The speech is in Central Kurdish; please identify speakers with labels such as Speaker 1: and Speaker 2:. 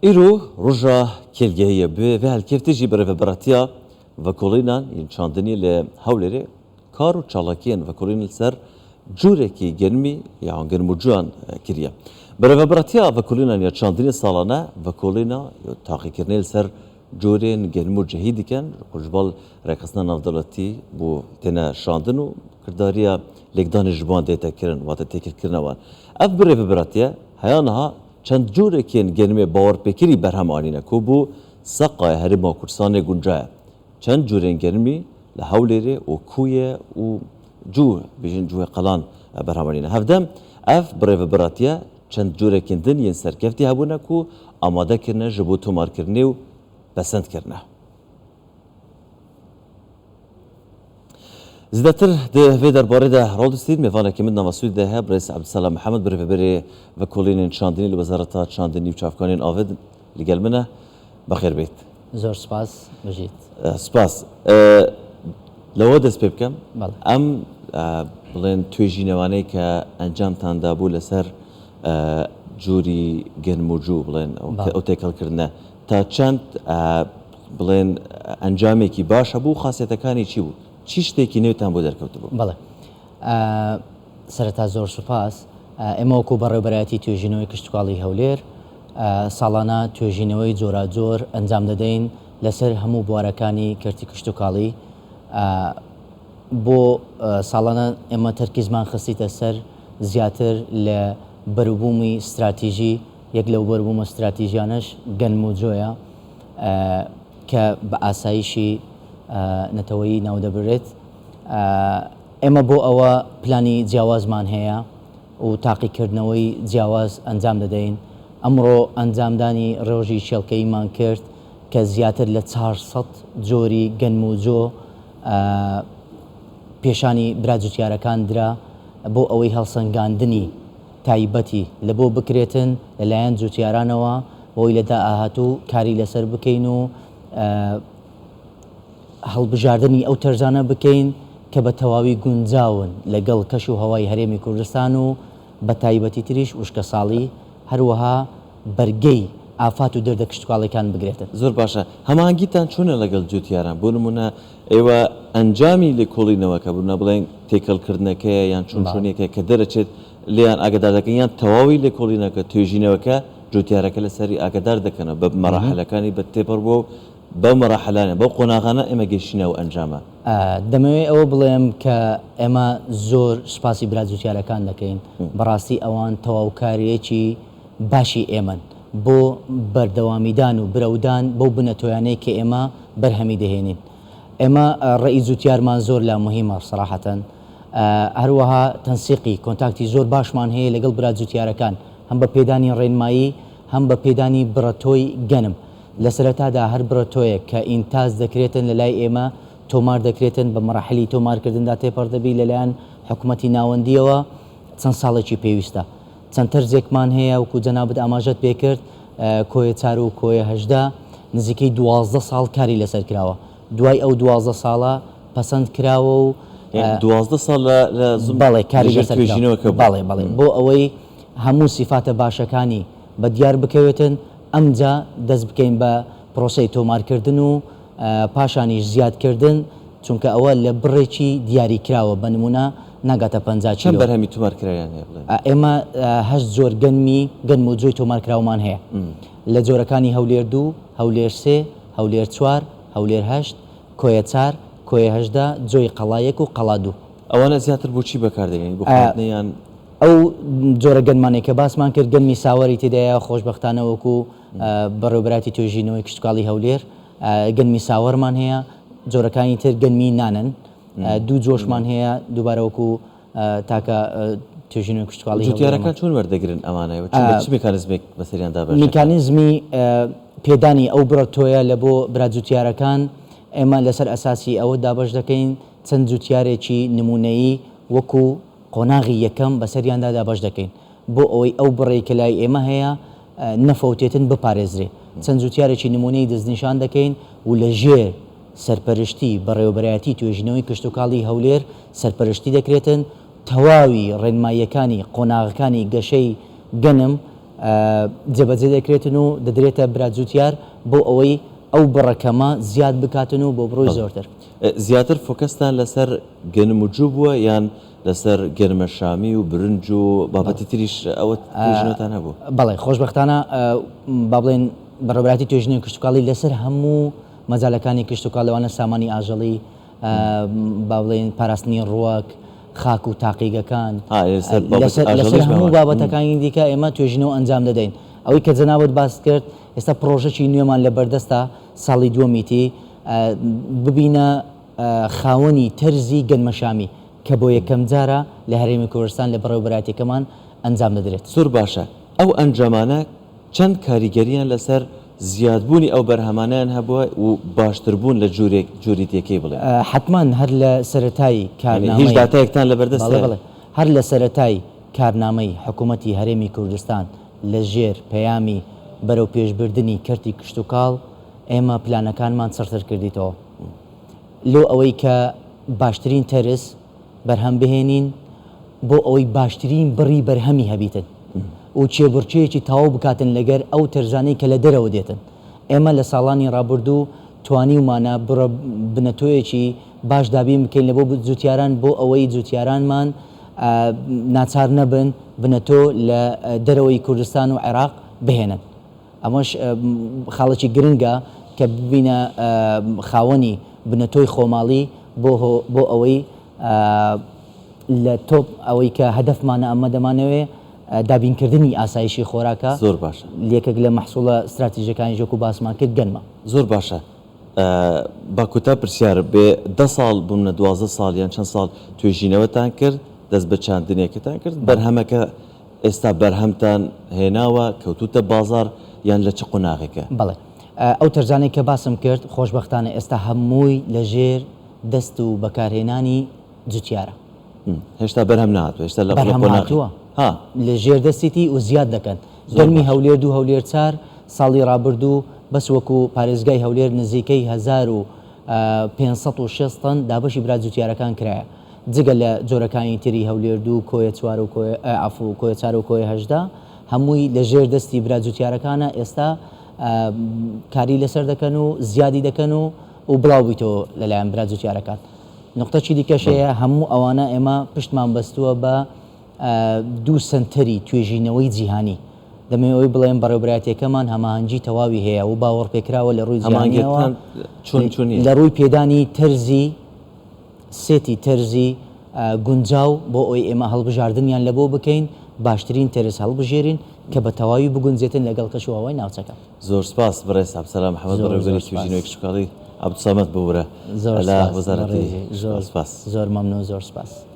Speaker 1: Îro roja kêlgehê ye. Bi vê helkeftê jî birêveberatiya vekolînan yên çandinî li Hewlêrê kar û çalakiyên vekolînê li ser cûrekî germî yan germûcuyan kiriye. Birêveberatiya vekolînan ya çandinî salane vekolîna û taqîkirinê li ser cûrên germ û cehî dikin ku ji bal rêkxistina navdewletî bo têne şandin û kirdariya lêkdanê ji bo wan tête kirin wate têkilkirina wan. Ev birêveberatiye heya niha Çend cûrekên genimê bawerpêkirî berhem anîne ku bo seqayê Herêma Kurdistanê guncaye. Çend cûrên genimî li Hewlêrê û Kûyê û cû bêjin cûhê qelan berhem anîne. Hevdem ev birêvebiratiye çend cûrekên din yên serkeftî hebûne ku amade kirine ji bo tomarkirinê û pesend kirine. Zêdetir di vê derbarê de rol distîn mêvanekî min nava Sûdî de heye birêz Ebdulselam Mihemed birêveberê vekolînên çandinî li Wezareta Çandinî û Çavkaniyên Avê li gel min e. Bexêr bêt.
Speaker 2: Zor spas bijît.
Speaker 1: Spas. Lewa dest pê bikem. Em bilên توێژینەوانەی کە ئەنجامتان دابوو لەسەر جۆری گەنم و جوو بڵێن ئەو تێکەڵکردنە تا چەند بڵێن ئەنجامێکی باش هەبوو و خاسیەتەکانی چی بوو؟ چی شتێکی نوێتان بۆ دەرکەوتبوو؟
Speaker 2: بەڵێ سەرەتا زۆر سوپاس. ئێمە وەکو بەڕێوەبەرایەتی توێژینەوەی کشتوکاڵی هەولێر ساڵانە توێژینەوەی جۆراجۆر ئەنجام دەدەین لەسەر هەموو بوارەکانی کەرتی کشتوکاڵی بۆ ساڵانە ئێمە تەرکیزمان خستیتە سەر زیاتر لە بەروبوومی ستراتیژی یەک لەو بەروبوومە ستراتیژیانەش گەنم و جۆیە کە بە ئاسایشی نەتەوەیی ناودەبرێت. ئێمە بۆ ئەوە پلانی جیاوازمان هەیە و تاقیکردنەوەی جیاواز ئەنجام دەدەین. ئەمڕۆ ئەنجامدانی ڕۆژی چێڵکەییمان کرد کە زیاتر لە 400 جۆری گەنم و جۆ پێشانی برا جوتیارەکان درا بۆ ئەوەی هەڵسەنگاندنی تایبەتی لە بۆ بکرێتن لە لایەن جوتیارانەوە بۆی لە داهاتوو کاری لەسەر بکەین و هەڵبژاردنی ئەو تەرزانە بکەین کە بە تەواوی گونجاون لەگەڵ کەش و هەوای هەرێمی کوردستان و بە تایبەتی تریش وشکەساڵی، هەروەها بەرگەی ئافات و دەردە کشتوکاڵیەکان بگرێتن.
Speaker 1: زۆر باشە هەماهەنگیتان چۆنە لەگەڵ جوتیاران؟ بۆ نمونە ئێوە ئەنجامی لێکۆڵینەوەکە بۆ نمونە بڵێن تێکەڵکردنەکەیە یان چۆن چۆنیەکە کە دەرەچێت لێیان ئاگادار دەکەن یان تەواوی لێکۆڵینەکە توێژینەوەکە جوتیارەکە لەسەری ئاگادار دەکەنەوە بە مەراحلەکانی بە تێپەڕ بووە و بەو مەراحلانە بەو قۆناغانە ئێمە گەیشتینە ئەو ئەنجامە.
Speaker 2: دەمەوێت ئەوە بڵێم کە ئێمە زۆر سوپاسی برا جوتیارەکان دەکەین بەڕاستی ئەوان تەواوکاریەکی باشی ئێمەن بۆ بەردەوامیدان و برەودان بەو بنەتۆیانەی کە ئێمە بەرهەمی دەهێنین. ئێمە ڕێی جوتیارمان زۆر لا موهیمە سەراحەتەن. هەروەها تەنسیقی، کۆنتاکتی زۆر باشمان هەیە لەگەڵ برا جوتیارەکان هەم بە پێدانی ڕێنمایی هەم بە پێدانی بڕەتۆی گەنم. لە سەرەتادا هەر بڕەتۆیەک کە ئینتاج دەکرێتن لە لای ئێمە تۆمار دەکرێتن بە مەراحیلی تۆمارکردندا تێپەڕ دەبی لەلایەن حکومەتی ناوەندییەوە چەند ساڵێکی پێویستە. چەند تەرزێکمان هەیە وەکو جەنابت ئاماژەت پێکرد کۆیە چار و کۆیە 18 نزیکەی 12 ساڵ کاری لەسەر کراوە دوای ئەو 12 ساڵە پەسەند کراوە و
Speaker 1: 12 ساڵ لە
Speaker 2: بەڵێ کاری لەسەر کراوە بەڵێ بەڵێ بۆ ئەوەی هەموو سیفاتە باشەکانی بە دیار بکەوێتن ئەمجا دەست بکەین بە پرۆسەی تۆمارکردن و پاشانیش زیادکردن، چونکە ئەوە لە بڕێکی دیاریکراوە، بە نموونە ناگاتە 50
Speaker 1: چەند کیلۆ. بەرهەمی تۆمارکراویان هەیە بڵێن؟
Speaker 2: ئێمە هەشت جۆر گەنمی گەنم و جۆی تۆمارکراومان هەیە لە جۆرەکانی هەولێر دوو، هەولێر سێ، هەولێر چوار، هەولێر هەشت، کۆیە چار، کۆیە 18، جۆی قەڵا یەک و قەڵا دوو.
Speaker 1: ئەوانە زیاتر بۆ چی بەکاردێنین؟ بۆ خواردنە یان؟
Speaker 2: ئەو جۆرە گەنمانەی کە باسمان کرد گەنمی ساوەری تێدایە، خۆشبەختانە وەکو بەڕێوەبەرایەتی توێژینەوەی کشتوکاڵی هەولێر گەنمی ساوەرمان هەیە، جۆرەکانی تر گەنمی نانن، دوو جۆشمان هەیە دووبارە وەکو تاکە توێژینەوەی کشتوکاڵی هەولێر.
Speaker 1: جوتیارەکان چۆن وەردەگرن ئەمانە؟ چ میکانیزمێک بەسەریان دابەش دەکەن؟
Speaker 2: میکانیزمی پێدانی ئەو بڕە تۆیە لە بۆ برا جوتیارەکان ئێمە لەسەر ئەساسی ئەوە دابەش دەکەین چەند جوتیارێکی نمونەیی وەکو قۆناغی یەکەم بەسەریاندا دابەش دەکەین بۆ ئەوەی ئەو بڕەی کە لای ئێمە هەیە نەفەوتێتن بپارێزرێ. چەند جوتیارێکی نمونەیی دەستنیشان دەکەین و لە ژێر سەرپەرشتی بەڕێوەبەرایەتی توێژینەوەی کشتوکاڵی هەولێر سەرپەرشتی دەکرێتن، تەواوی ڕێنماییەکانی قۆناغەکانی گەشەی گەنم جێبەجێ دەکرێتن و دەدرێتە برا جوتیار بۆ ئەوەی ئەو بڕە کەمە زیاد بکاتن و بۆ بڕی زۆرتر.
Speaker 1: زیاتر فۆکەستان لەسەر گەنم و جۆ بووە یان لەسەر گەنمە شامی و برنج و بابەتی تریش ئەوە توێژینەوەتان هەبوو؟
Speaker 2: بەڵێ خۆشبەختانە با بڵێین بەڕێوەبەرایەتی توێژینەوەی کشتوکاڵی لەسەر هەموو مەجالەکانی کشتوکاڵ لەوانە سامانی ئاژەڵی با بڵێین پاراستنی ڕووەک، خاک و تاقیگەکان، لەسەر هەموو بابەتەکانی دیکە ئێمە توێژینەوە ئەنجام دەدەین. ئەوەی کە جەنابت باست کرد ئێستا پڕۆژەکی نوێمان لە بەردەستە ساڵی دووەمیتی ببینە خاوەنی تەرزی گەنمەشامی کە بۆ یەکەمجارە لە هەرێمی کوردستان لە بەڕێوەبەرایەتیەکەمان ئەنجام دەدرێت.
Speaker 1: زۆر باشە ئەو ئەنجامانە چەند کاریگەریان لەسەر زیادبوونی ئەو بەرهەمانەیان هەبووە و باشتربوون لە جورێک جوریتیەکەی بڵێین؟
Speaker 2: حەتمەن هەر لە سەرەتای
Speaker 1: یانی هیچ
Speaker 2: کارنامەی.
Speaker 1: داتایەکتان لەبەردەست
Speaker 2: بەڵێ
Speaker 1: هەیە؟
Speaker 2: بەڵێ هەر لە سەرەتای کارنامەی حکوومەتی هەرێمی کوردستان لە ژێر پەیامی بەرەوپێشبردنی کەرتی کشتوکاڵ ئێمە پلانەکانمان چڕتر کردیتەوە لۆ ئەوەی کە باشترین تەرز بەرهەم بهێنین بۆ ئەوەی باشترین بڕی بەرهەمی هەبیتن و کێبڕکێیەکی تەواو بکاتن لەگەر ئەو تەرزانەی کە لە دەرەوە دێتن. ئێمە لە ساڵانی ڕابردوو توانیومانە بڕە بنەتۆیەکی باش دابین بکەین لە بۆ جوتیاران بۆ ئەوەی جوتیارانمان ناچار نەبن بنەتۆ لە دەرەوەی کوردستان و عێراق بهێنن. ئەمەش خاڵێکی گرنگە کە ببینە خاوەنی بنەتۆی خۆماڵی بۆ بۆ ئەوەی لە تۆپ ئەوەی کە هەدەفمانە ئەمە دەمانەوێ دابینکردنی ئاسایشی خۆراکە.
Speaker 1: زۆر باشە.
Speaker 2: یەکێک لە مەحسوڵە ستراتیژەکانیش وەکو باسمان کرد گەنمە.
Speaker 1: زۆر باشە با کۆتا پرسیار بێ دە ساڵ بمنە 12 ساڵ یان چەند ساڵ توێژینەوەتان کرد دەست بە چاندنێکتان کرد بەرهەمەکە ئێستا بەرهەمتان هێناوە، کەوتووتە بازاڕ یان لە چ قۆناغێکە؟
Speaker 2: بەڵێ. ئەو تەرزانەی کە باسم کرد خۆشبەختانە ئێستا هەمووی لە ژێر دەست و بەکارهێنانی جوتیارە.
Speaker 1: هێشتا بەرهەم نەهاتووە، هێشتا لە
Speaker 2: بەرهەم
Speaker 1: قۆناغی.
Speaker 2: هاتووە.
Speaker 1: ها.
Speaker 2: لە ژێر دەستیتی و زیاد دەکەن.
Speaker 1: زۆر
Speaker 2: گەرمی
Speaker 1: باشە.
Speaker 2: هەولێر دوو هەولێر چار ساڵی ڕابردوو بەس وەکو پارێزگای هەولێر نزیکەی 1560 تەن دابەشی برا جوتیارەکان کرایە. جگە لە جۆرەکانی تری هەولێر دوو، کۆیە چوار و کۆیە عەفو کۆیە چار و کۆیە 18 هەمووی لە ژێر دەستی برا جوتیارەکانە ئێستا کاری لەسەر دەکەن و زیادی دەکەن و و بڵاو بیتەوە لەلایەن برا جوتیارەکان. نوقتەکی دیکەش هەیە هەموو ئەوانە ئێمە پشتمان بەستووە بە دوو سەنتەری توێژینەوەی جیهانی. دەمەوێ ئەوەی بڵێم بەڕێوەبەرایەتیەکەمان هەماهەنگی تەواوی هەیە و باوەڕپێکراوە لە ڕووی جیهانیەوە
Speaker 1: هەماهەنگیەکان چۆن چۆنیە؟
Speaker 2: لە ڕووی پێدانی تەرزی سێتی تەرزی گونجاو بۆ ئەوەی ئێمە هەڵبژاردنیان لەبۆ بکەین، باشترین تەرز هەڵبژێرین کە بە تەواوی بگونجێتن لەگەڵ کەش و هەوای ناوچەکە.
Speaker 1: زۆر سپاس بەڕێز عەبدولسەلام محەمەد
Speaker 2: زۆر
Speaker 1: بەڕێوەبەری
Speaker 2: زۆر سپاس.
Speaker 1: توێژینەوەی کشتوکاڵی عەبدولسەمەد ببورە
Speaker 2: زۆر
Speaker 1: لە
Speaker 2: سپاس
Speaker 1: وەزارەتی
Speaker 2: بەڕێزی
Speaker 1: کشتوکاڵ
Speaker 2: زۆر
Speaker 1: سپاس.
Speaker 2: زۆر مەمنون زۆر سپاس.